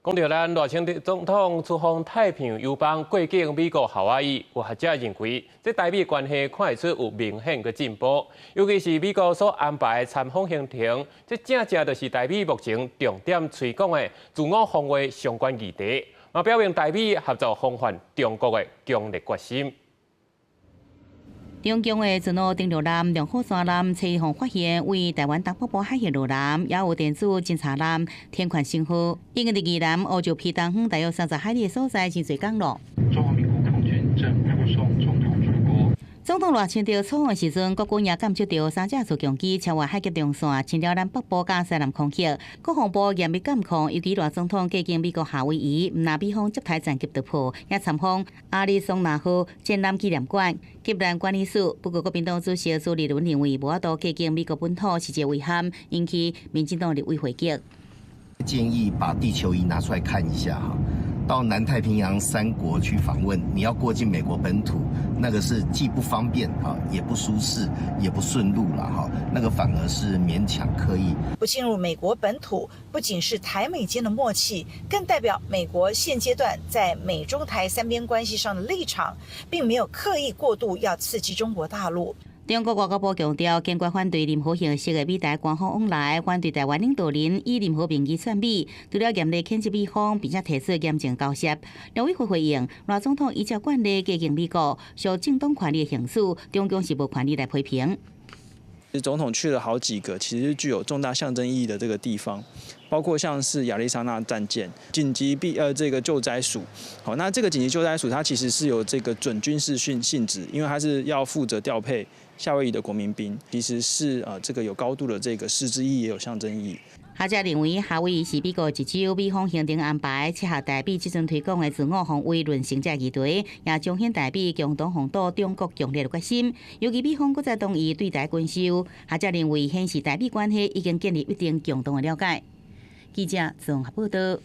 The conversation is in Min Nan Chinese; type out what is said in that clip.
講著咱賴清德總統出訪太平洋友邦過境美國夏威夷，有學者認為，這台美關係看會出有明顯的進步，尤其是美國所安排的參訪行程，這正正就是台美目前重點推廣的自我防衛相關議題，嘛表明台美合作防範中國的強烈決心。中共的巡邏登陸艦龍虎山艦初予發現，位臺灣東北部海域落艦，也有電子偵察艦天權星號，已經佇宜蘭烏石埤東方大約30海里的所在真濟降落。中華民國空軍正護送總統出國。總統賴清德出訪的時陣，國軍也監測著三架自強機超越海峽中線，侵了咱北部佮西南空域。國防部嚴密監控，尤其賴總統過境美國夏威夷，毋但美方接台戰機突破，也參訪亞利桑那號戰艦紀念館及南管理處。不過，國民黨主席朱立倫認為，無法度過境美國本土是一個遺憾，引起民進黨立委回擊。建議把地球儀拿出來看一下哈。到南太平洋三國去訪問，你要過境美國本土，那個是既不方便哈，也不舒適，也不順路了哈，那個反而是勉強刻意。不進入美國本土，不僅是台美間的默契，更代表美國現階段在美中台三邊關係上的立場，並沒有刻意過度要刺激中國大陸。中國外交部強調，堅決反對任何形式的美台官方往來，反對臺灣領導人以任何名義竄美，除了嚴厲譴責美方，並且提出嚴正交涉。陸委會回應，賴總統依照慣例過境美國，屬正當權利的行使，中共是無權利來批評。總統去了好幾個，其實具有重大象徵意義的這個地方，包括像是亞利桑那戰艦、緊急避這個救災署。好，那這個緊急救災署它其實是有這個準軍事性性質，因為它是要負責調配夏威夷的國民兵，其實是這個有高度的這個實質意義，也有象徵意義。學者認為，夏威夷是美國一州，美方行程安排切合台美這陣推廣的自我防衛論成這議題，也彰顯台美共同防堵中國強烈的決心。尤其美方閣再同意對台軍售，學者認為顯示台美關係已經建立一定共同的了解。記者綜合報道。